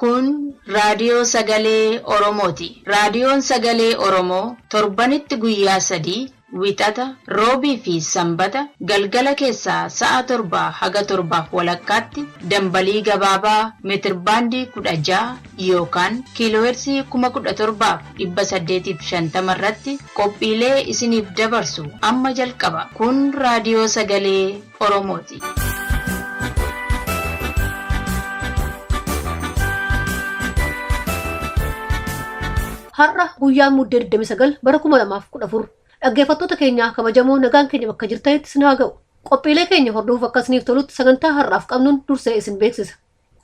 Kun raadiyoo sagalee Oromooti. Raadiyoon sagalee Oromoo torbanitti guyyaa 3 Wixata, Roobii fi Sanbata galgala keessaa sa'a 7 haga 7:30tti dambalii gabaabaa meetirbaandii 16 yookaan kiiloohertzii 17,850 irratti qophiilee isiniif dabarsu amma jalqaba. Kun raadiyoo sagalee Oromooti. Har'a guyyaan muddee 29 bara 2014 dhaggeeffattoota keenyaa kabajamoo nagaan keenya bakka jirtanitti isin haa ga'u. Qophiilee keenya hordofuuf akka isiniif tolutti sagantaa har'aaf qabnuun dursee isin beeksisa.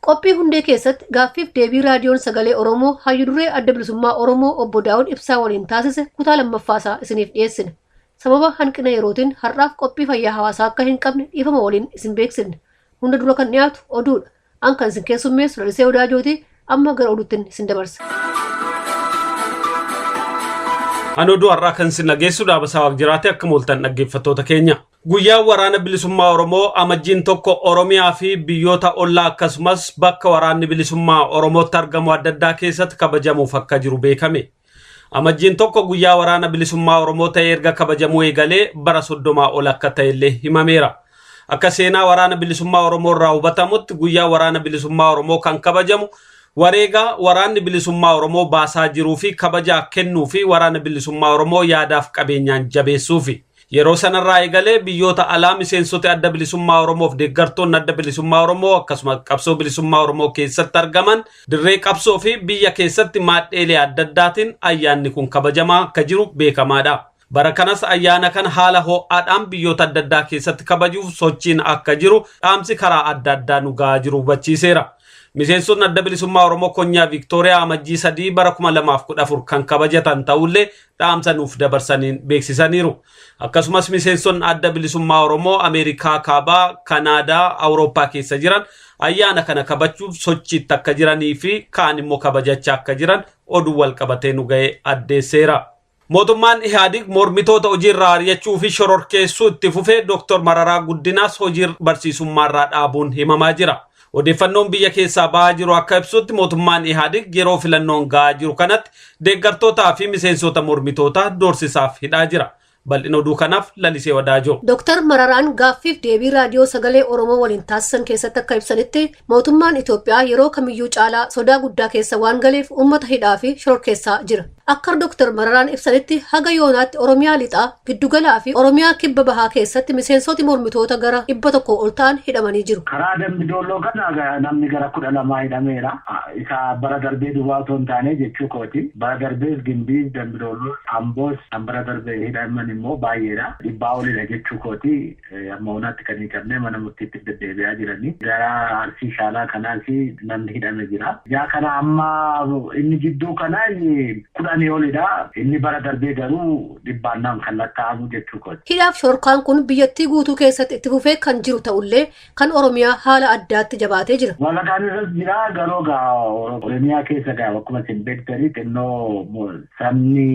Qophii hundee keessatti gaaffiif deebii raadiyoon sagalee Oromoo hayyu duree adda bilisummaa Oromoo obbo Daawud Ibsaa waliin taasise kutaa lammaffaasaa isiniif dhiyeessina. Sababa hanqina yerootiin har'aaf qophii fayyaa hawaasaa akka hin qabne dhiifama waliin isin beeksifna. Hunda dura kan dhiyaatu oduudha. An kan isin keessummeessu Lalisee Odaajooti. Amma gara oduuttin isin dabarsa. An oduu har'aa kan isin dhageessu Dhaabasaa Waaqjiraati. Akka mooltan dhaggeeffattoota keenya. Guyyaan waraana bilisummaa Oromoo amajjiin tokko Oromiyaa fi biyyoota ollaa akkasumas bakka waraanni bilisummaa Oromootti argamu adda addaa keessatti kabajamuuf akka jiru beekame. Amajjiin tokko guyyaa waraana bilisummaa Oromoo ta'ee erga kabajamuu eegalee bara 30 ol akka ta'ellee himameera. Akka seenaa waraana bilisummaa Oromoo irraa hubatamutti guyyaa waraana bilisummaa Oromoo kan kabajamu wareegaa waraanni bilisummaa Oromoo baasaa jiruu fi kabajaa kennuu fi waraana bilisummaa Oromoo yaadaaf qabeenyaan jabeessuufi. Yeroo sanarraa eegalee biyyoota alaa miseensoti adda bilisummaa Oromoof deeggartoonni adda bilisummaa Oromoo akkasumas qabsoo bilisummaa Oromoo keessatti argaman dirree qabsoo fi biyya keessatti maadheelee adda addaatiin ayyaanni kun kabajamaa akka jiru beekamaadha. Bara kanas ayyaana kana haala ho'aadhaan biyyoota adda addaa keessatti kabajuuf sochiin akka jiru dhaamsi karaa adda addaa nu ga'aa jiru hubachiiseera. Miseensonni adda bilisummaa Oromoo konyaa Viiktooriyaa amajjii 3 bara 2014 kan kabajatan ta'ullee dhaamsa nuuf dabarsaniin beeksisaniiru. Akkasumas miseensonni adda bilisummaa Oromoo Ameerikaa Kaabaa, Kanaadaa, Awurooppaa keessa jiran ayyaana kana kabachuuf sochiitti akka jiranii fi kaan immoo kabajachaa akka jiran oduu wal qabatee nu ga'e addeesseera. Mootummaan Ihaadig mormitoota hojiirraa ari'achuu fi shororkeessuu itti fufee Dr. Mararaa Guddinaas hojii barsiisummaarraa dhaabuun himamaa jira. Odeeffannoon biyya keessaa bahaa jiru akka ibsutti mootummaan Ihaadig yeroo filannoon ga'aa jiru kanatti deeggartootaa fi miseensota mormitootaa doorsisaaf hidhaa jira. Bal'ina oduu kanaaf Lalisee Wadaajoo. Dr. Mararaan gaaffiif deebii raadiyoo sagalee Oromoo waliin taasisan keessatti akka ibsanitti mootummaan Itoophiyaa yeroo kamiyyuu caalaa sodaa guddaa keessa waan galeef uummata hidhaa fi shororkeessaa jira. Akka Dr. Mararaan ibsanitti haga yoonaatti Oromiyaa lixaa, giddugalaa fi Oromiyaa kibba bahaa keessatti miseensoti mormitoota gara 100 ol ta'an hidhamanii jiru. Karaa Dambi Doolloo kana namni gara 12 hidhameera. Isa bara darbee duwwaa otoo hin taane jechuu kooti. Bara darbees Gimbiis, Dambi Doolloos, Amboos kan bara darbe hidhaman immoo baay'eedha. Dhibbaa olidha jechuu kooti. Amma hoonaatti kan hiikamne mana murtiitti deddeebi'aa jirani. Gara Arsii Shaalaa kanaas namni hidhame jira. Yaa kana amma inni jidduu kana 10 olidha. Inni bara darbee garuu dhibbaan nam kan lakkaa'amu jechuu kooti. Hidhaaf shorkaan kun biyyattii guutuu keessatti itti fufee kan jiru ta'ullee kan Oromiyaa haala addaatti jabaatee jira. Warra kaan irras jira garuu egaa Oromiyaa keessa egaa akkuma isin beektanii xinnoo sabni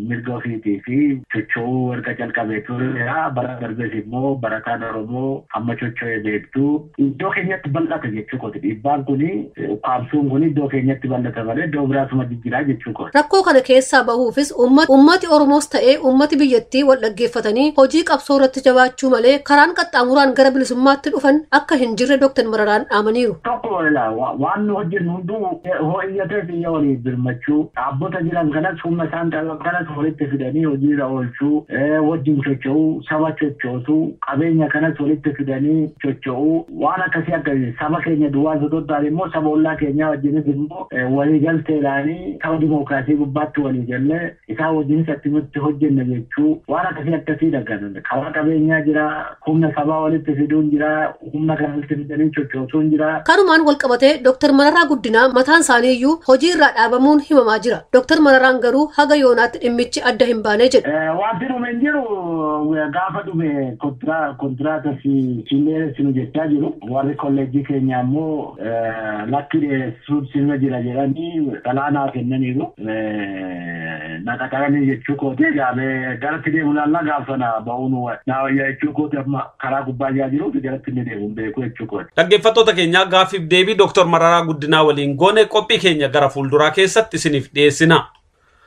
mirga ofiitii fi socho'uu erga jalqabee tureera. Bara darbes immoo barataan Oromoo hamma socho'e beektu. Iddoo keenyatti bal'ata jechuu kooti. Dhiibbaan kuni ukkaamsuun kuni iddoo keenyatti bal'ata malee iddoo biraasuma jijjiraa jechuu kooti. Rakkoo kana keessaa bahuufis uummati Oromoos ta'ee uummati biyyattii wal dhaggeeffatanii hojii qabsoo irratti jabaachuu malee karaan qaxxaamuraan gara bilisummaatti dhufan akka hin jirre Dr. Mararaan dhaamaniiru. Tokko waan nu hojjennu hunduu hoo iyyateef iyya waliif birmachuu, dhaabbota jiran kanas humna isaan qaban kanas walitti fidanii hojiirra oolchuu, wajjin socho'uu, saba sochoosuu, qabeenya kanas walitti fidanii socho'uu, waan akkasii akkasii saba keenya duwwaa osoo hin taane immoo saba ollaa keenyaa wajjinis immoo waliigalteedhaanii saba dimookiraasii gubbaatti waliigallee isaan wajjinis akkamitti hojjenna jechuu waan akkasii akkasiidha kan karaa qabeenyaa jira, humna sabaa walitti fiduun jira, humna kana walitti fidanii sochoosuun jira. Kanumaan walqabatee Dr. Mararaa Guddinaa mataan isaanii iyyuu hojii irraa dhaabamuun himamaa jira. Dr. Mararaan garuu haga yoonaatti dhimmichi adda hin baane jedhu. Wanti dhume hin jiru gaafa dhume kontiraata siin dheeressinu jechaa jiru. Warri kolleejjii keenyaa immoo lakki dheeressuun sirra jira jedhanii xalayaa naa kennaniiru. Naqaxaranii jechuu kooti gaamee garatti deemu laallaa gaaf sana ba'uun naa wayyaa jechuu kooti amma karaa gubbaa yaa jiruuf garatti inni deemu beeku jechuu kooti. Dhaggeeffattoota keenyaa gaaffiif deebii Dr. Mararaa Guddinaa waliin goone qophii keenya gara fuulduraa keessatti isiniif dhiyeessina.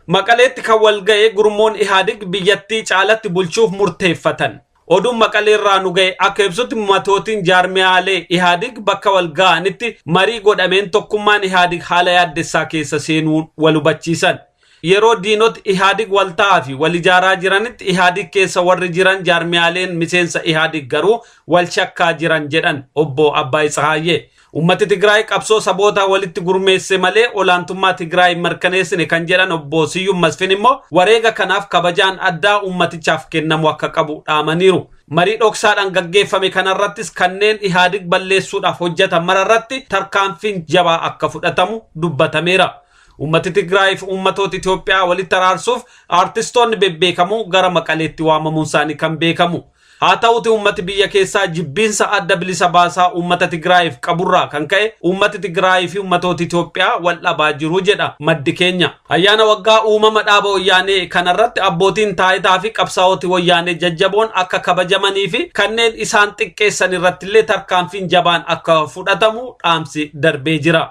Maqaleetti kan wal ga'e gurmuun Ihaadig biyyattii caalatti bulchuuf murteeffatan. Oduun Maqalee irraa nu ga'e akka ibsutti matootiin jaarmiyaalee Ihaadig bakka wal ga'anitti marii godhameen tokkummaan Ihaadig haala yaaddessaa keessa seenuun wal hubachiisan. Yeroo diinoti Ihaadig wal ta'aa fi wal ijaaraa jiranitti Ihaadig keessa warri jiran jaarmiyaaleen miseensa Ihaadig garuu wal shakkaa jiran jedhan obbo Abbaay Tsahaayyee. Uummati Tigraay qabsoo saboota walitti gurmeesse malee olaantummaa Tigraay mirkaneessine kan jedhan obbo Siyyum Masfin immoo wareega kanaaf kabajaan addaa uummatichaaf kennamu akka qabu dhaamaniiru. Marii dhoksaadhaan gaggeeffame kanarrattis kanneen Ihaadig balleessuudhaaf hojjetan mararratti tarkaanfiin jabaa akka fudhatamu dubbatameera. Uummati Tigraay fi uummatoota Itoophiyaa walitti araarsuuf aartistoonni bebbeekamoo gara Maqaleetti waamamuun isaanii kan beekamu. Haa ta'uti uummati biyya keessaa jibbiinsa adda bilisa baasaa uummata Tigraayiif qaburraa kan ka'e uummati Tigraayii fi uummatoota Itoophiyaa wal dhabaa jiru jedha maddi keenya. Ayyaana waggaa uumama dhaaba wayyaanee kanarratti abbootiin taayitaa fi qabsaa'oti wayyaanee jajjaboon akka kabajamanii fi kanneen isaan xiqqeessan irrattillee tarkaanfiin jabaan akka fudhatamu dhaamsi darbee jira.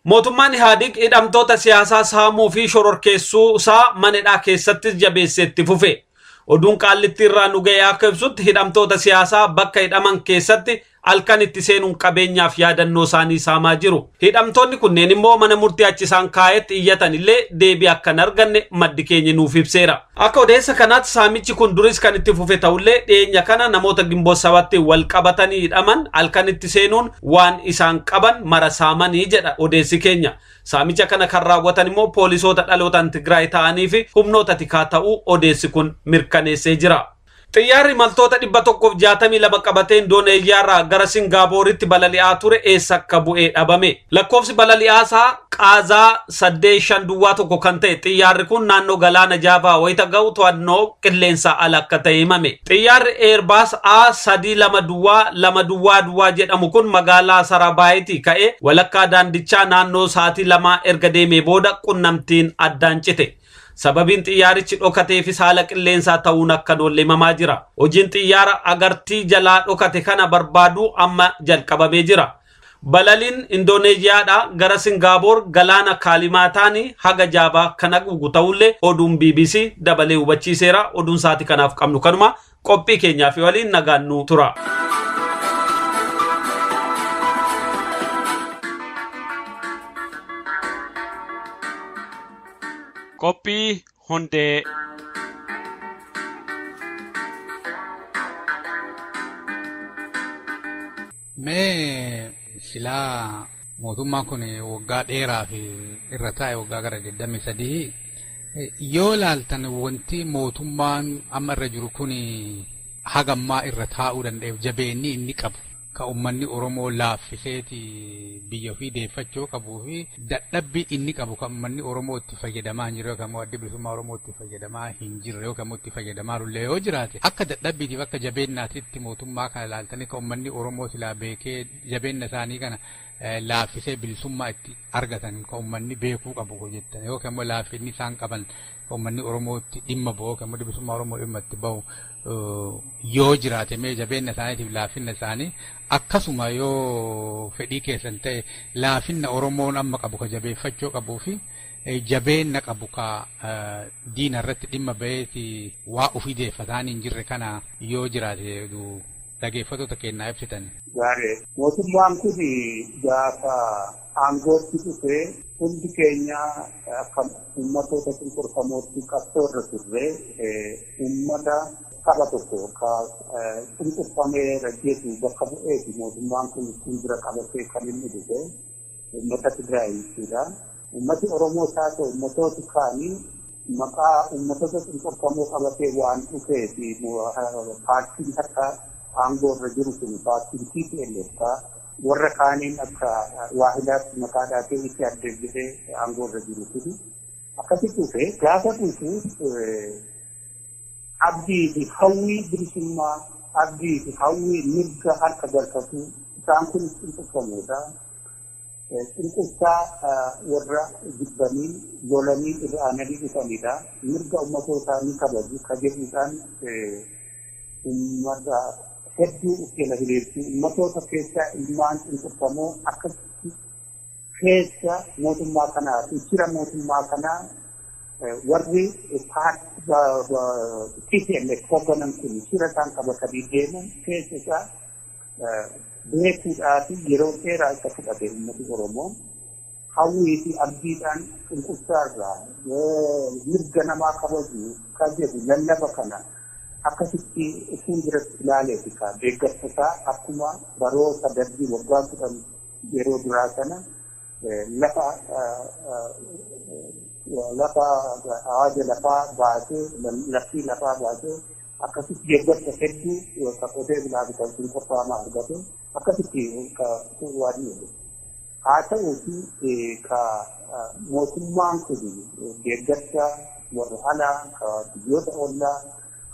Mootummaan Ihaadig hidhamtoota siyaasaa saamuu fi shororkeessuu isaa manedhaa keessattis jabeessee itti fufe. Oduun Qaallittii irraa nu ga'e akka ibsutti hidhamtoota siyaasaa bakka hidhaman keessatti halkan itti seenuun qabeenyaaf yaadannoo isaanii saamaa jiru. Hidhamtoonni kunneen immoo mana murtii achi isaan kaa'etti iyyatan illee deebii akka hin arganne maddi keenya nuuf ibseera. Akka odeessa kanaatti saamichi kun duris kan itti fufe ta'ullee dhiyeenya kana namoota Gimboo Sabatti wal qabatanii hidhaman halkan itti seenuun waan isaan qaban mara saamanii jedha odeessi keenya. Saamicha kana kan raawwatan immoo poolisoota dhalootaan Tigraay ta'anii fi humnoota tikaa ta'uu odeessi kun mirkaneessee jira. Xiyyaarri imaltoota 162 qabatee Indooneeziyaarraa gara Singaapooritti balali'aa ture eessa akka bu'ee dhabame. Lakkoofsi balali'aa isaa Qaazaa 8501 kan ta'e xiyyaarri kun naannoo galaana Jaavaa wayita ga'u to'annoo qilleensaa ala akka ta'e himame. Xiyyaarri Eerbaas A 3 2 duwwaa 2 duwwaa duwwaa jedhamu kun magaalaa Sarabaayitii ka'ee walakkaa daandichaa naannoo sa'aatii 2 erga deemee booda qunnamtiin addaan cite. Sababiin xiyyaarichi dhokateefis haala qilleensaa ta'uun akka hin oolle himamaa jira. Hojiin xiyyaara agartii jalaa dhokate kana barbaaduu amma jalqabamee jira. Balaliin Indooneeziyaadhaa gara Singaapoor galaana Kaalimaataanii haga Jaavaa kan haguugu ta'ullee oduun BBC dabalee hubachiiseera. Oduun sa'aatii kanaaf qabnu kanuma qophii keenyaa fi waliin nagaan nu tura. Qophii hundee. Mee silaa mootummaan kun waggaa dheeraa fi irra taa'e waggaa gara 23 yoo laaltan wanti mootummaan amma irra jiru kun hagammaa irra taa'uu danda'eef jabeenni inni qabu ka uummanni Oromoo laaffiseeti biyya ofii deeffachuu qabuu fi dadhabbii inni qabu kan uummanni Oromoo itti fayyadamaa hin jirre yookaan immoo addi bilisummaa Oromoo itti fayyadamaa hin jirre yookaan immoo itti fayyadamaa jirullee yoo jiraate akka dadhabbiitiif akka jabeennaatitti mootummaa kana laaltanii kan uummanni Oromoo silaa beekee jabeenna isaanii kana laaffisee bilisummaa itti argatan kan uummanni beekuu qabu jettan yookaan immoo laaffinni isaan qaban kan uummanni Oromoo itti dhimma ba'u yookaan immoo bilisummaa Oromoo dhimma itti ba'u yoo jiraate mee jabeenna isaaniitiif laafinna isaanii akkasuma yoo fedhii keessan ta'e laafinna Oromoon amma qabu ka jabeeffachuu qabuu fi jabeenna qabu ka diina irratti dhimma ba'eeti waa ofii deeffataan hin jirre kana yoo jiraate dhageeffattoota kennaa ibsitan. Gaarii. Mootummaan kun gaafa aangootti dhufe hundi keenya akka uummatoota cunqurfamootti qabsoo irra turre uummata saba tokko ka cunqurfamee rajjeetu bakka bu'eeti mootummaan kun ittiin bira qabatee kan inni dhufe uummata Tigraay jechuudha. Uummati Oromoo isaa ta'e uummatooti kaanii maqaa uummatoota cunqurfamoo qabatee waan dhufee fi paartiin takka aangoo irra jiru kun paartiin TPLF warra kaaniin akka waahilaatti maqaa dhaatee itti adda jedhee aangoo irra jiru kun akkasitti dhufe gaafa dhufu abdii fi hawwii bilisummaa abdii fi hawwii mirga harka galfatu isaan kun cunqurfamoodha. Cunqursaa warra jibbanii lolanii irra aananii dhufanidha. Mirga uummatootaa ni kabaju kajeeluudhaan uummata hedduu of jala hiriirsu. Uummatoota keessaa ilmaan cunqurfamoo akkasitti keessa mootummaa kanaa fi jira mootummaa kanaa warri TPLF hoogganan kun jira isaan qabatanii deeman keessa isaa beekuudhaaf yeroo dheeraa isa fudhate uummati Oromoo hawwii fi abdiidhaan cunqursaarraa mirga namaa kabaju kan jedhu lallaba kana akkasitti fuulduratti ilaaleeti ka deeggarsa isaa akkuma baroota darbii waggaa 10 yeroo duraa sana lafa lafa hawaaja lafaa baasee laftii lafaa baasee akkasitti deeggarsa hedduu ka qotee bulaa fi kan cunqurfamaa argate akkasitti ka waan jedhu. Haa ta'uuti ka mootummaan kun deeggarsa warra alaa ka biyyoota ollaa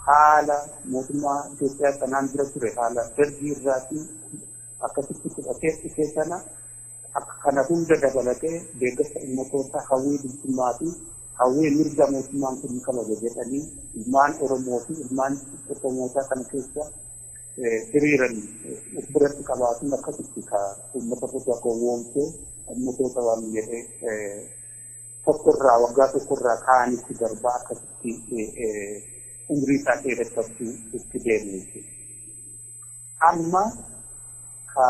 haala mootummaa Itoophiyaa kanaan dura ture haala darbii irraati akkasitti fudhatee dhufe sana akka kana hunda dabalatee deeggarsa uummattoota hawwii bilisummaa fi hawwii mirga mootummaan kun kabaja jedhanii ilmaan Oromoo fi ilmaan Oromootaa kana keessa hiriiran of biratti qabaatuun akkasitti ka uummata guddaa gowwoomsee uummattoota waan jedhee tokkorraa waggaa tokkorraa kaanitti darbaa akkasitti umrii isaa dheereffachuu itti deemu jechuudha. Amma ka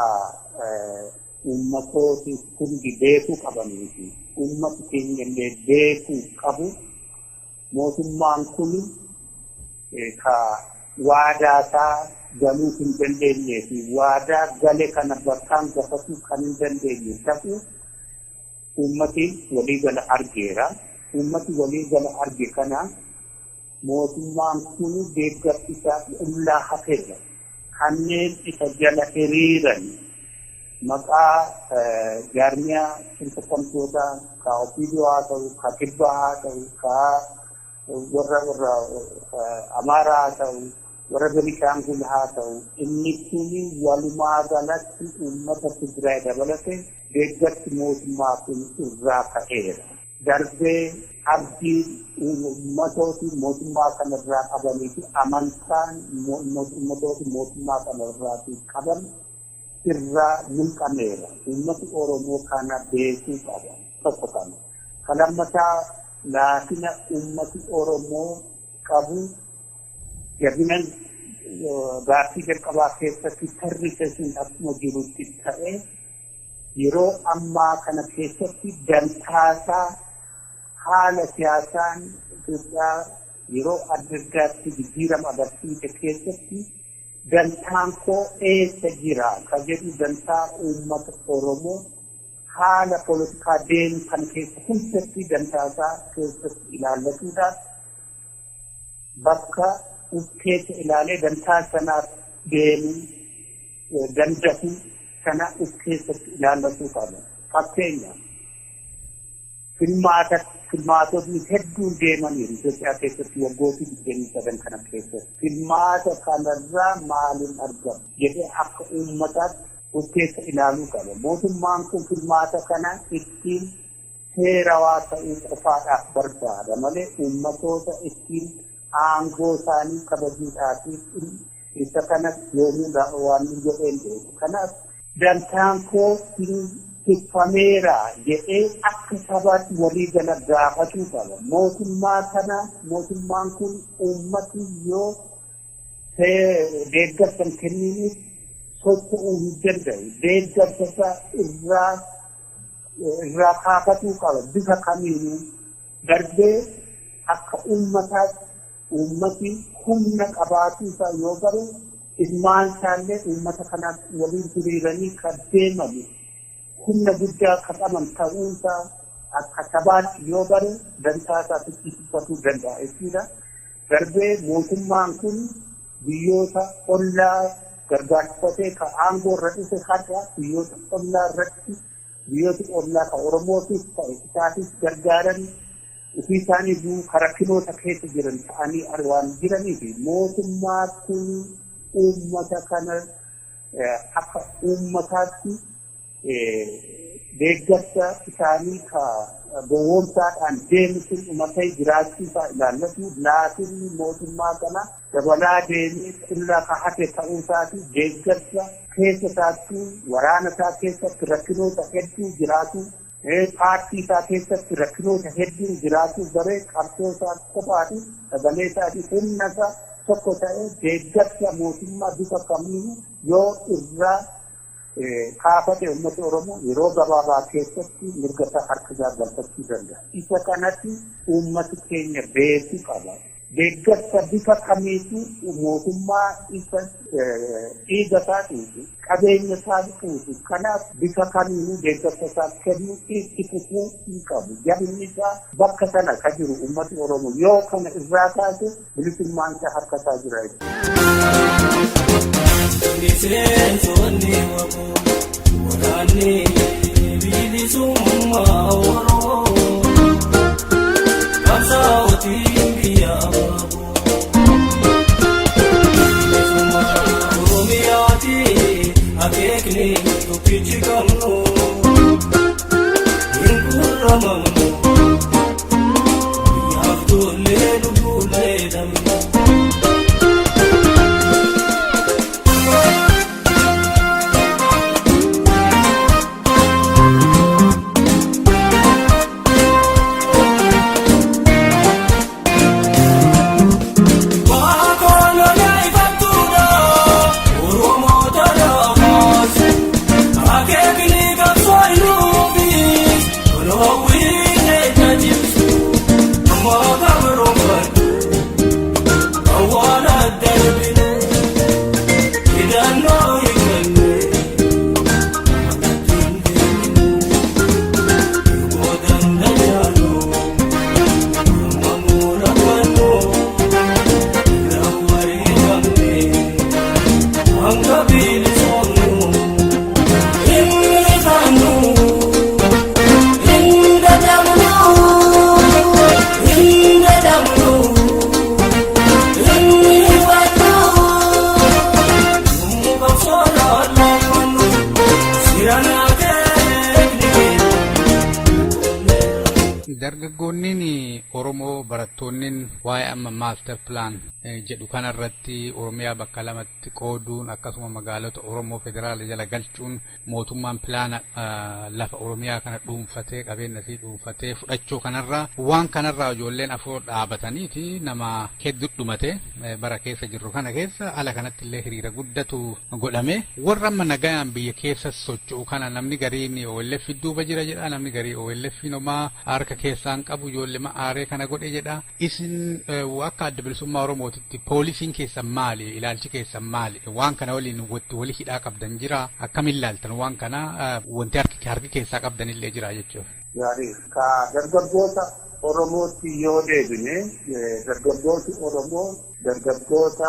uummattooti hundi beekuu qabanii fi uummati keenya illee beekuu qabu mootummaan kun ka waadaa isaa galuu hin dandeenyee fi waadaa gale kana bakkaan gafatuu kan hin dandeenye ta'u uummati waliigala argeera. Uummati waliigala arge kana mootummaan kun deeggarsi isaa qullaa hafeera. Kanneen isa jala hiriiran maqaa jaarmiyaa cunqurfamtootaa ka Opiidoo haa ta'u, ka Kibbaa haa ta'u, ka warra warra Amaaraa haa ta'u, warra Benishaangul haa ta'u, inni kun walumaa galatti uummata Tigraay dabalate deeggarsi mootummaa kun irraa ka'eera. Darbee abdii uummatooti mootummaa kanarraa qabanii fi amantaan uummatooti mootummaa kanarraa qaban irraa mulqameera. Uummati Oromoo kana beekuu qaba. Tokko kana. Kan lammataa laafina uummati Oromoo qabu jabina gaaffii jalqabaa keessatti tarrise sun akkuma jirutti ta'e yeroo ammaa kana keessatti dantaasaa haala siyaasaan Itoophiyaa yeroo adda addaatti jijjiirama agarsiise keessatti dantaan koo eessa jira ka jedhu dantaa uummata Oromoo haala poolitikaa deemu kan keessa hundatti dantaasaa keessatti ilaallatuudhaaf bakka of keessa ilaalee dantaa sanaaf deemu danda'u sana of keessatti ilaallatuu qaba. Fakkeenyaaf filmaatotni hedduun deemaniiru Itoophiyaa keessatti waggoota 27 kana keessatti. Filmaata kanarraa maaliin argama jedhee akka uummataatti of keessa ilaaluu qaba. Mootummaan kun filmaata kana ittiin seerawaa ta'uu qofaadhaaf barbaada malee uummatoota ittiin aangoo isaanii kabajuudhaaf isa kana yoomuu waan jedheen beeku. Kanaaf dantaan koo tikfameera jedhee akka sabaatti waliigala gaafachuu qaba. Mootummaa kana mootummaan kun uummati yoo deeggarsa hin kenniniif socho'uu hin danda'u. Deeggarsa isaa irraa kaafatuu qaba. Bifa kamiinuu darbee akka uummataatti uummati humna qabaatuu isaa yoo bare ilmaan isaallee uummata kanaaf waliin hiriiranii kan deeman humna guddaa kan qaban ta'uu isaa akka sabaatti yoo bare dantaa isaa tikfatuu danda'a jechuudha. Darbee mootummaan kun biyyoota ollaa gargaarsifatee kan aangoo irra dhufe har'a biyyoota ollaa irratti biyyoota ollaa kan Oromootis ta'e isaafis gargaaran ofii isaanii rakkinoota keessa jiran ta'anii waan jiraniif mootummaa kun uummata kana akka uummataatti Deeggarsa isaanii ka gowwoomsaadhaan deemu sun dhumatee jiraachuu isaa ilaallatu laafinni mootummaa kana dabalaa deemee qullaa ka hafe ta'uu isaati deeggarsa keessa isaatti waraana isaa keessatti rakkinoota hedduu jiraatu paartii isaa keessatti rakkinoota hedduu jiraatu garee qabsoo isaa qofaati sagalee isaati humna isaa tokko ta'ee deeggarsa mootummaa bifa kamiinuu yoo irraa kaafate uummata Oromoo yeroo gabaabaa keessatti mirga isaa harka isaa galfachuu danda'a. Isa kanatti uummati keenya beekuu qaba. Deeggarsa bifa kamiitu mootummaa isa dhiiga isaa dhuufu, qabeenya isaa dhuufu. Kanaaf bifa kamiinuu deeggarsa isaa kennuu itti fufuu hin qabu. Jabinni isaa bakka sana ka jiru uummati Oromoo yoo kana irraa kaase bilisummaan isaa harka isaa jira. Miseensonni waboo waraanni bilisummaa Oromoo qabsaa'otiin biyya abaaboo bilisummaa Oromiyaati akeekni tokkichi qabnu hin gurramamnu biyyaaf tollee lubbuullee dhabnu. Dargaggoonni Oromoo barattoonni waa'ee amma maaster pilaan jedhu kanarratti Oromiyaa bakka lamatti qooduun akkasuma magaalota Oromoo federaala jala galchuun mootummaan pilaana lafa Oromiyaa kana dhuunfatee qabeenya isii dhuunfatee fudhachuu kanarraa waan kanarraa ijoolleen afur dhaabataniiti nama hedduu dhumate bara keessa jirru kana keessa ala kanatti illee hiriira guddatu godhame warra amma nagayaan biyya keessa socho'u kana namni gariin OLF duuba jira jedha namni garii OLF nomaa harka keessaan qabu ijoollee aaree kana godhe jedha isin akka adda bilisummaa Oromootitti poolisiin keessan maali ilaalchi keessan maali waan kana waliin wali hidhaa qabdan jira akkamiin ilaaltan waan kana wanti harki keessaa qabdan illee jira jechuudha. Gaarii ka dargaggoota Oromootti yoo deebine dargaggooti Oromoo dargaggoota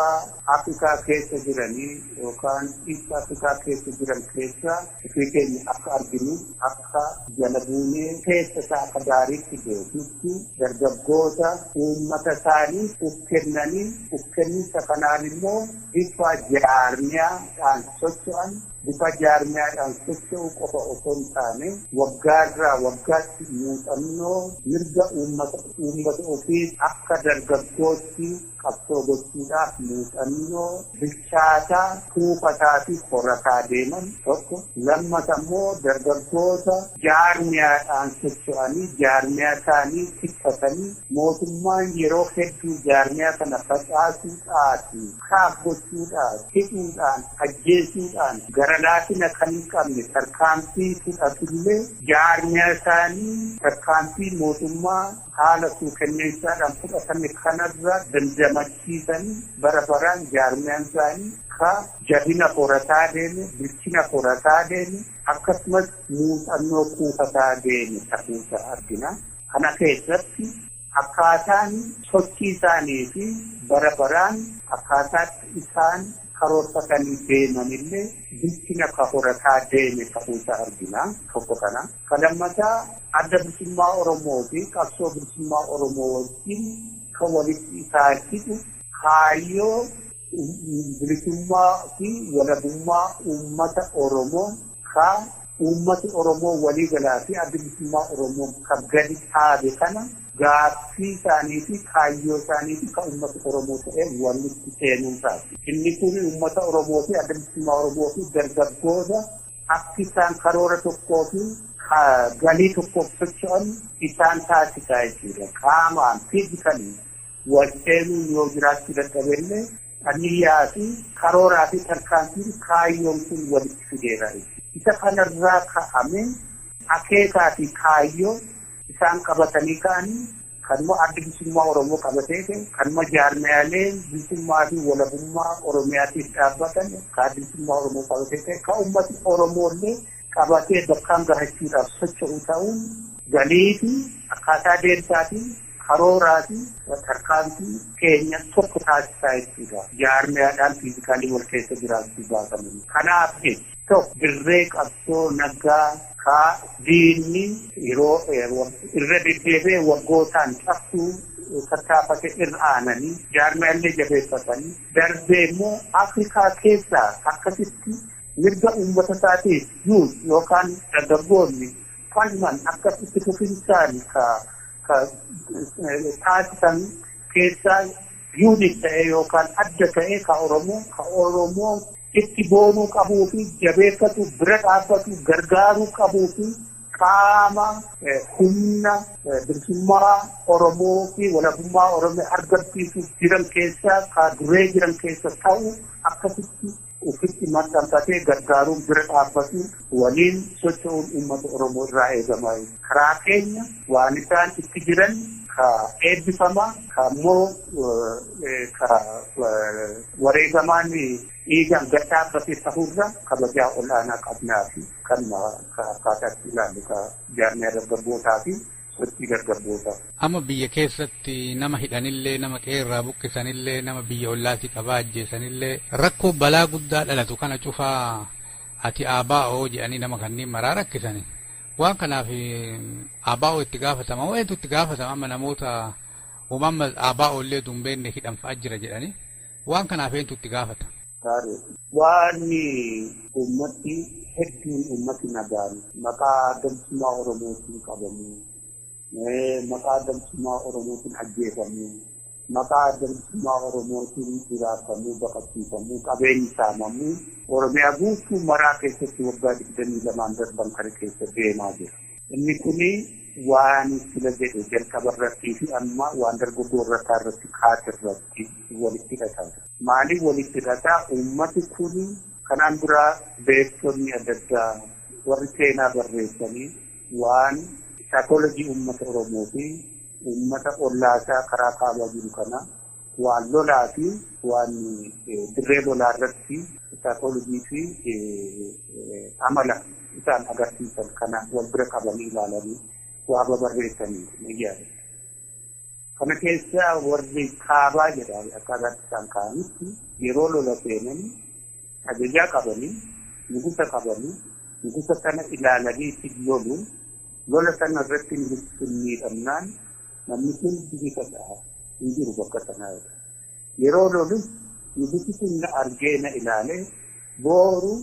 Afrikaa keessa jiranii yookaan East Afrikaa keessa jiran keessa ofii keenya akka arginu akka jala buunee keessa isaa akka gaariitti beekutti dargaggoota uummata isaanii uf kennanii uf kenniinsa kanaan immoo bifa jaarmiyaadhaan socho'an bifa jaarmiyaadhaan socho'u qofa osoo hin taane waggaarraa waggaatti muuxannoo mirga uummata ofii akka dargaggootti qabsoo gochuudhaaf muuxannoo bilchaataa kuufataa fi horataa deeman tokko lammata immoo dargaggoota jaarmiyaadhaan socho'anii jaarmiyaa isaanii tikfatanii mootummaan yeroo hedduu jaarmiyaa kana facaasuudhaaf kaaf gochuudhaaf hidhuudhaan ajjeesuudhaan gara laafina kan hin qabne tarkaanfii fudhatullee jaarmiyaa isaanii tarkaanfii mootummaa haala suukanneessaadhaan fudhatame kanarra dandamachiisanii bara baraan jaarmiyaan isaanii ka jabina horataa deeme bilchina horataa deeme akkasumas muuxannoo kuufataa deeme ta'uusa argina. Kana keessatti akkaataan sochii isaanii fi bara baraan akkaataatti isaan karoorfatanii deemanillee bilchina ka horataa deeme ta'uusa argina tokko kana. Ka lammataa adda bilisummaa Oromoo fi qabsoo bilisummaa Oromoo wajjin kan walitti isaan hidhu kaayyoo bilisummaa fi walabummaa uummata Oromoo ka Uummati Oromoo waliigalaa fi adda bilisummaa Oromoo kan gadi dhaabe kana gaaffii isaanii fi kaayyoo isaanii fi kan uummata Oromoo ta'e walitti seenuu isaati. Inni kun uummata Oromoo fi adda bilisummaa Oromoo fi dargaggoota akka isaan karoora tokkoo fi galii tokkoof socho'an isaan taasisaa jechuudha. Qaamaan fiizikalii wal seenuun yoo jiraachuu dadhabellee aniyyaa fi karooraa fi tarkaanfiin kaayyoon kun walitti fideera jechuudha. Isa kanarraa ka'ame akeekaa fi kaayyoo isaan qabatanii ka'anii kanuma adda bilisummaa Oromoo qabatee ta'e kanuma jaarmiyaalee bilisummaa fi walabummaa Oromiyaatiif dhaabbatan kan adda bilisummaa Oromoo qabatee ta'e kan uummati Oromoo illee qabatee bakkaan gahachuudhaaf socho'u ta'uun galii fi akkaataa deemsaa fi karooraa fi tarkaanfii keenya tokko taasisaa jechuudha. Jaarmiyaadhaan fiizikaalii wal keessa jiraachuu baatamanii. Kanaaf tokko dirree qabsoo nagaa ka diinni yeroo irra deddeebi'ee waggootaan cabsuu tattaafate irra aananii jaarmiyaalee jabeeffatanii darbee immoo Afrikaa keessaa akkasitti mirga uummata isaatiif yuus yookaan dargaggoonni falman akkasitti fufinsaan ka taasisan keessaa yuunik ta'e yookaan adda ta'e ka Oromoo itti boonuu qabuu fi jabeeffatu bira dhaabbatu gargaaruu qabuu fi qaama humna bilisummaa Oromoo fi walabummaa Oromoo argamsiisuuf jiran keessaa ka duree jiran keessa ta'u akkasitti ofitti maxxanfatee gargaaruun bira dhaabbatu waliin socho'uun uummata Oromoo irraa eegama. Karaa keenya waan isaan itti jiran ka eebbifamaa ka immoo ka wareegamaan dhiigaan gad dhaabbate ta'urra kabajaa ol'aanaa qabnaa fi kanuma akkaataatti ilaallu ka jaarmiyaa dargaggootaa fi sochii dargaggootaa. Amma biyya keessatti nama hidhanillee nama qeerraa buqqisanillee nama biyya ollaatii qabaa ajjeesanillee rakkoo balaa guddaa dhalatu kana cufaa ati ABO jedhanii nama kanneen maraa rakkisani. Waan kanaaf ABO itti gaafatama wayitu itti gaafatama amma namoota uumama ABO illee dumbeenni hidhan fa'aa jira jedhanii waan kanaaf eentu itti gaafata. Waan uummati hedduun uummati nagaan maqaa adda bilisummaa Oromootiin qabamuu maqaa adda bilisummaa Oromootiin ajjeefamuu maqaa adda bilisummaa Oromootiin jiraafamuu baqachiifamuu qabeenyi saamamuu Oromiyaa guutuu maraa keessatti waggaa 22 darban kana keessa deemaa jira. Inni kuni waan sila jedhe jalqaba irrattii fi amma waan dargaggoo irratti kaase irratti walitti hidhataa. Maaliif walitti hidhataa? Uummati kuni kanaan dura beektonni adda addaa warri seenaa barreessanii waan saakoolojii uummata Oromoo fi uummata ollaasaa karaa kaabaa jiru kana waan lolaa fi waan dirree lolaa irratti saakoolojii fi amala isaan agarsiisan kana wal bira qabanii ilaalanii waa babarreessanii ni yaadatu. Kana keessa warri kaabaa jedha akkaataa isaan ka'anitti yeroo lola seenanii ajajaa qabanii nugusa qabanii nugusa sana ilaalanii itti lolu lola sana irratti nugusi sun miidhamnaan namni sun bifa ta'a hin jiru bakka sanaa. Yeroo lolus nugusi sun na argee na ilaalee booru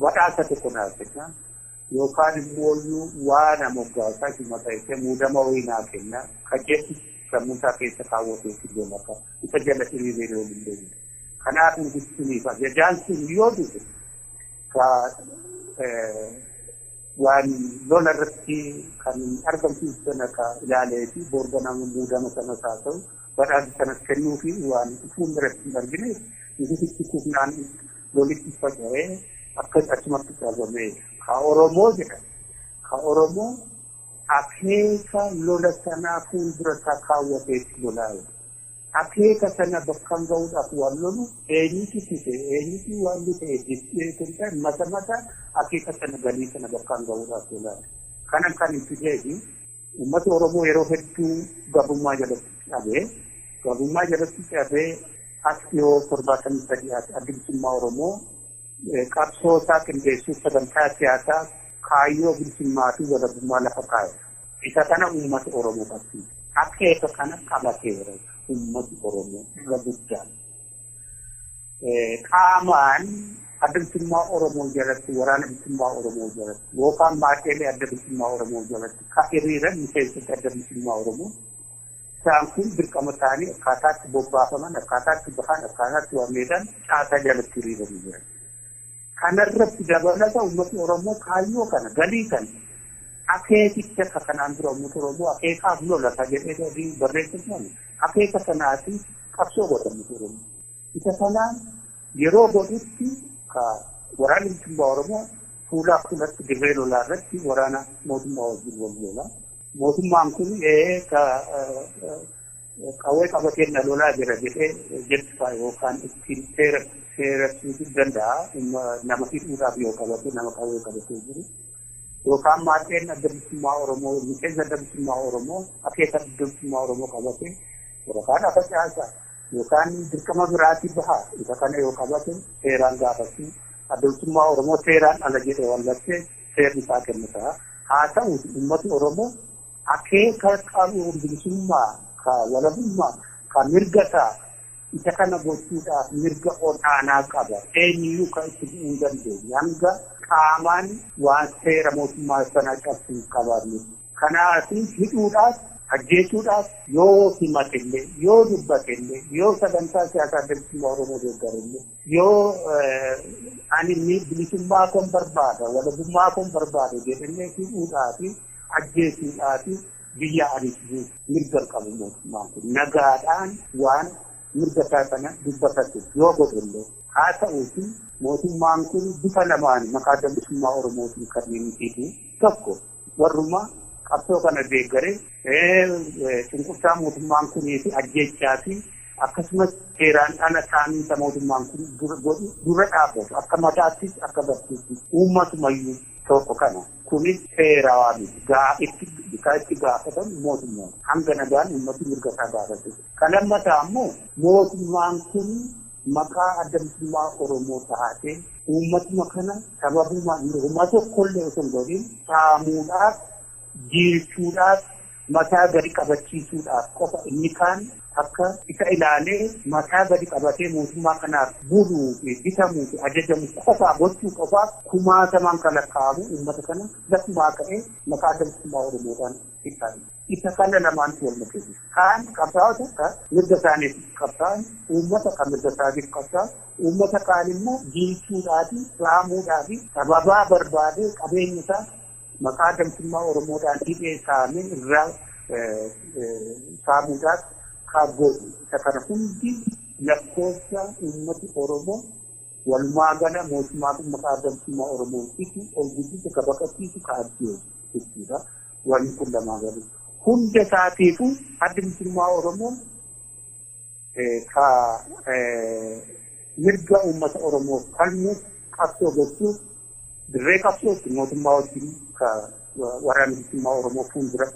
badhaasa tokko naa kenna yookaan immoo waan moggaasaa himata ishee muudama wayii naa kenna ka jedhu sammuu isaa keessa kaawwatee lola isa jala hiriiree loolu hin danda'u. Kanaaf nugusi suniif ajajaan sun yoo dhufe ka waan lola irratti kan argamsiisu sana ka ilaalee fi boorga nama muudama sanas haa ta'u badhaasa sanas kennuu fi waan fuulduratti hin argine nugusichi kufnaan lolitti faca'ee akkas achumatti qabamee ka Oromoo jedha. Ka Oromoo akeeka lola sanaa fuuldura isaa kaawwateetti lolaa jira. Akeeka sana bakkaan gahuudhaaf waan lolu eenyutu kufe eenyutu waan ta'e jettee kan ta'e mata mata akeeka sana galii sana bakkaan gahuudhaaf lolaa jira. Kana kan itti deebi uummata Oromoo yeroo hedduu gabrummaa jalatti cabee as dhiyoo 73 adda bilisummaa Oromoo qabsoo isaa qindeessuuf sagantaa siyaasaa kaayyoo bilisummaa fi walabummaa lafa kaa'e. Isa kana uummata Oromoo qabsiisa. Akeeka kana qabateera uummati Oromoo irra guddaan. Qaamaan adda bilisummaa Oromoo jalatti, waraana bilisummaa Oromoo jalatti yookaan maadheelee adda bilisummaa Oromoo jalatti ka hiriiran miseensota adda bilisummaa Oromoo isaan kun dirqama isaanii akkaataatti bobbaafaman, akkaataatti bahan, akkaataatti waamneedhaan caasaa jalatti hiriiranii jiran. Kanarratti dabalata uummati Oromoo kaayyoo kana, galii kana, akeekicha akka kanaan dura uummata Oromoo akeekaaf lolata jedhee barreessuun akeeka sanaatiif qabsoo godha uummati Oromoo. Isa kanaan yeroo godhutti waraanni bilisummaa Oromoo fuulaa fuulatti dirree lolaa irratti waraana mootummaa wajjin wal lola. Mootummaan kun qawwee qabatee na lolaa jira jedhee jechuu yookaan ittiin seerasuu danda'a. Nama hidhuudhaaf yoo qabate nama qawwee qabatee jiru. Yookaan maadheen adda bilisummaa Oromoo, miseensa adda bilisummaa Oromoo, akeeka adda bilisummaa Oromoo qabate yookaan afacaasa yookaan dirqama biraatii baha isa kana yoo qabate seeraan gaafachuu adda bilisummaa Oromoo seeraan ala jedhee wallattee seerri isaa kennu ta'a. Haa ta'u uummati Oromoo akeeka qabu bilisummaa ka walabummaa ka mirga isaa isa kana gochuudhaaf mirga olaanaa qaba. Eenyuyyuu kan itti bu'uu hin dandeenye hanga qaamaan waan seera mootummaa sanaa cabsuu hin qabaanne. Kanaaf hidhuudhaaf, ajjeesuudhaaf yoo himatellee, yoo dubbatellee, yoo sagantaa siyaasaa adda bilisummaa Oromoo deeggarellee, yoo ani bilisummaa koon barbaada, walabummaa koon barbaada jedhellee hidhuudhaaf, ajjeesuudhaaf biyya ariitu mirga qabu mootummaan kun nagaadhaan waan mirga isaa kana dubbatatu yoo godhellee. Haa ta'uuti mootummaan kun bifa lamaan maqaa adda bilisummaa Oromootiin kanneen hidhu tokko warruma qabsoo kana deeggaree cunqursaa mootummaan kunii fi ajjeechaa fi akkasumas seeraan ala saamiinsa mootummaan kun dura dhaabbatu akka mataattis akka barsiisti uummatumayyuu tokko kana. Kunis seerawaa miti. Itti gaafatan mootummaa hanga nagaan uummati mirga isaa gaafatu. Kan lammataa immoo mootummaan kun maqaa adda bilisummaa Oromoo taatee uummatuma kana sababuma mirguma tokkollee osoo hin godhin saamuudhaaf, jiilchuudhaaf, mataa gadi qabachiisuudhaaf qofa inni kaan akka isa ilaalee mataa gadi qabatee mootummaa kanaaf buluu fi bitamuu fi ajajamu qofaa gochuu qofaaf kumaatamaan kan lakkaa'amu uummata kana lafumaa ka'ee maqaa adda bilisummaa Oromoodhaan ibsame. Isa kana lamaantu wal makeessu. Kaan qabsaa'ota akka mirga isaaniif qabsaa'an, uummata kan mirga isaaniif qabsaa'an, uummata kaan immoo jiilchuudhaa fi saamuudhaa fi sababaa barbaadee qabeenya isaa maqaa adda bilisummaa Oromoodhaan hidhee saamee irraa saamuudhaaf kaabbooti. Isa kana hundi lakkoofsa uummati Oromoo walumaa gala mootummaa kun maqaa adda bilisummaa Oromoo itti ol guddisu ka baqachiisu ka ajjeesu jechuudha. Wanni kun lamaa galu. Hunda isaatiifuu adda bilisummaa Oromoo ka mirga uummata Oromoo falmuuf qabsoo gochuuf dirree qabsootti mootummaa wajjin ka waraana bilisummaa Oromoo fuuldura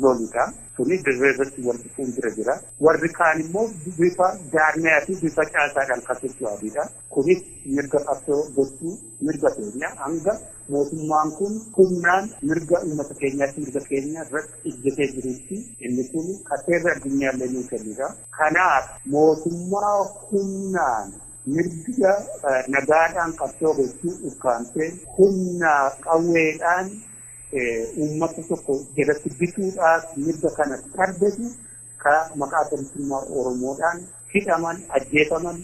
loludha. Suni dirree irratti wal fuuldura jira. Warri kaan immoo bifa jaarmiyaa fi bifa caasaadhaan kan socho'anidha. Kunis mirga qabsoo gochuu mirga keenya hanga mootummaan kun humnaan mirga uummata keenyaatti mirga keenya irratti ijjatee jirutti inni kun seerri addunyaallee nuu kennudha. Kanaaf mootummaa humnaan mirga nagaadhaan qabsoo gochuu ukkaamsee humna qawweedhaan uummata tokko jalatti bituudhaaf mirga kana sarbatu ka maqaa adda bilisummaa Oromoodhaan hidhaman, ajjeefaman,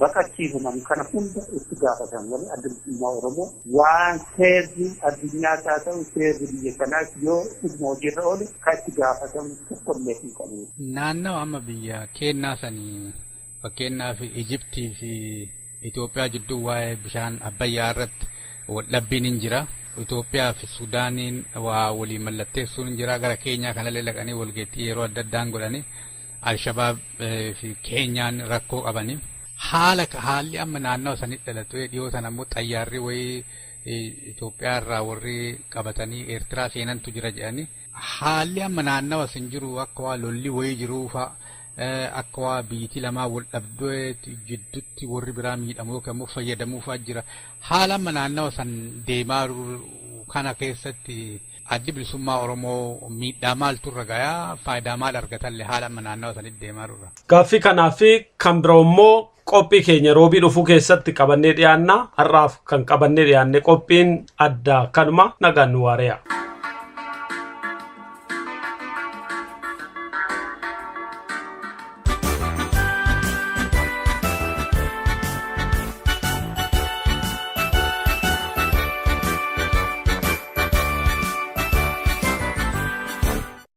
baqachiifaman kana hunda itti gaafatan wali adda bilisummaa Oromoo waan seerri addunyaas haa ta'u seerri biyya kanaas yoo dhuguma hojiirra oole kan itti gaafatamu tokkollee hin qabu. Naannawa amma biyya keenyaa sanii fakkeenyaaf Ijiptii fi Itoophiyaa jidduu waa'ee bishaan Abbayyaa irratti waldhabbiin hin jira. Itoophiyaa fi Sudaaniin waa walii mallatteessuun hin jira. Gara Keenyaa kanallee dhaqanii walgeettii yeroo adda addaan godhanii Alshabaab fi Keenyaan rakkoo qabanii. Haalli amma naannawa sanitti dhalatu dhiyoo sana immoo xayyaarri wayii Itoophiyaa irraa warri qabatanii Eertiraa seenantu jira jedhanii. Haalli amma naannawa sin jiru akka waa lolli wayii jiruu fa'a. Akka waa biyyittii lamaa wal dhabdee jidduutti warri biraa miidhamu yookaan immoo fayyadamuufaa jira. Haala amma naannawa san deemaa kana keessatti addi bilisummaa Oromoo miidhaa maaltu irra gayaa, faayidaa maal argatallee haala amma naannawa sanitti deemaa jirra? Gaaffii kanaa fi kan biroo immoo qophii keenya roobii dhufuu keessatti qabannee dhiyaanna. Har'aaf kan qabannee dhiyaanne qophiin addaa kanuma, nagaan nu waareya.